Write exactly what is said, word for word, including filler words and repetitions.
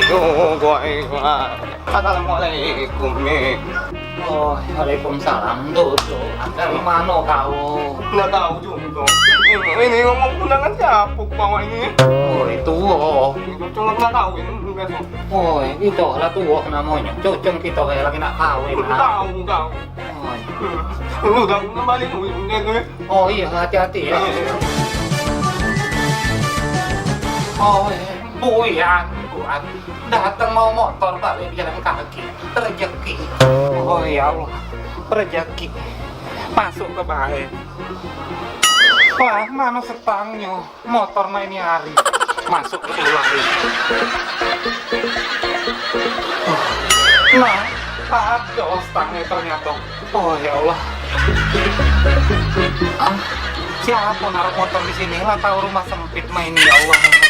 Yo, gua, eh, gua. Assalamualaikum, Mi. Oh, waalaikumsalam, Duduk. Dari mano kau? Ndak tahu juga. Ini ngomong undangan siapa ku bawa ini? Oi, tuo. Cuma ndak tahu ini biasa. Oi, itu lah tuo namonyo. Cucung kito kayak lagi nak kawin. Tahu, tahu. Oi. Lu udah kembali tuh, udah tuh. Oh iya, hati-hati ya. Oh, buyan, buyan. Dateng mau motor, balik jalan kaki. Rezeki. Oh ya Allah, rezeki. Masuk ke bae. Wah, mano setangnyo? Motor main ni hari. Masuk ke ulah ni. Nah, ado setangnyo ternyato. Oh ya Allah. Ah, siapo naruh motor di sini? Lah tau rumah sempit main ni, ya Allah.